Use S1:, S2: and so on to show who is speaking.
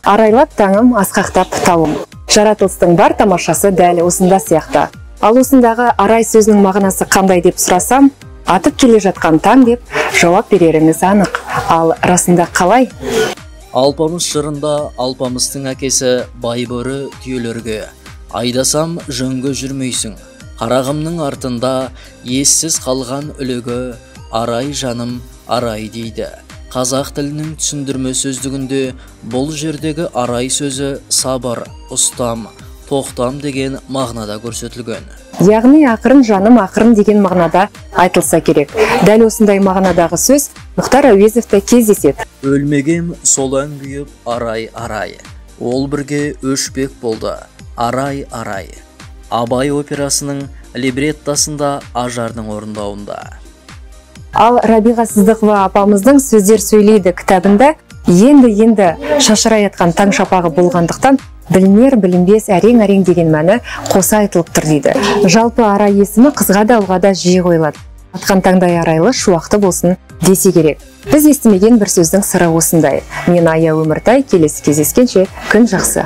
S1: Арайлап таңым, асқақтап тауым. Жаратылыстың бар тамашасы дәл осында сияқты. Ал осындағы арай сөзінің мағынасы қандай деп сұрасам, атып келе жатқан таң деп жауап береріңіз анық. Ал расында қалай?
S2: Алпамыс жырында Алпамыстың әкесі Байбөрі түйелерге айдасам жөнге жүрмейсің, қарағымның артында ессіз қалған үлегі арай жаным арай дейді. Қазақ тілінің түсіндірме сөздігінде бұл жердегі арай сөзі сабыр, ұстам, тоқтам деген мағынада көрсетілген.
S1: Яғни ақырын жаным ақырын деген мағынада айтылса керек. Дәл осындай мағынадағы сөз Мұхтар Әуезовте кездеседі.
S2: Өлмегем солан күйіп арай арай, ол бірге өшпек болды арай арай. Абай операсының либреттасында Ажардың орындауында.
S1: Ал Рабиға Сыздықова апамыздың «Сөздер сөйлейді» кітабында енді-енді шашырай атқан таң шапағы болғандықтан білінер білінбес әрең-әрең деген мәні қоса айтылып тұр дейді. Жалпы арай есімі қызға да ұлға да жиі қойылады. Атқан таңдай арайлы шуақты болсын десе керек. Біз естімеген бір сөздің сыры осындай. Мен Ая Өміртай, келесі кездескенше күн жақсы.